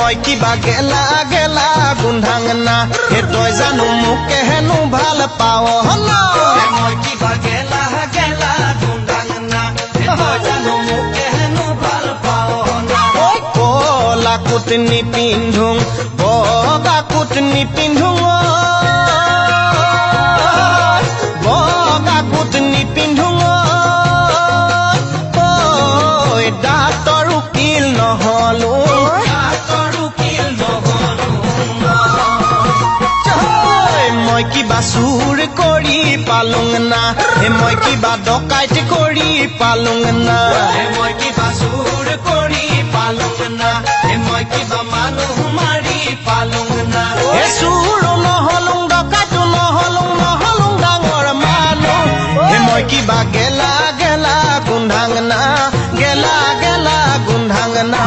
মই কিবা গেলা গেলা গোন্ধাং না, হে তই জানো মোকে হেনো ভাল পাৱ না? মই কিবা গেলা গেলা গোন্ধাং না, হে তই জানো মোকে হেনো ভাল পাৱ না? ঐ কলা কোট নিপিন্ধো, বগা কোট নিপিন্ধো, বগা কোট নিপিন্ধো, ঐ দাঁতৰ উকিল নহলো, দাঁতৰ উকিল নহলো। মই কিবা চুৰ কৰি পালোং না, হে মই কিবা ডকাইত কৰি পালোং না? মই কিবা চুৰ কৰি পালোং না, হে মই কিবা মানুহ মাৰি পালোং না? হে চুৰো নহলোং, ডকাইতো নহলোং, নহলোং ডাঙৰ মানুহ। হে মই কিবা গেলা গেলা গোন্ধাং না, গেলা গেলা গোন্ধাং না।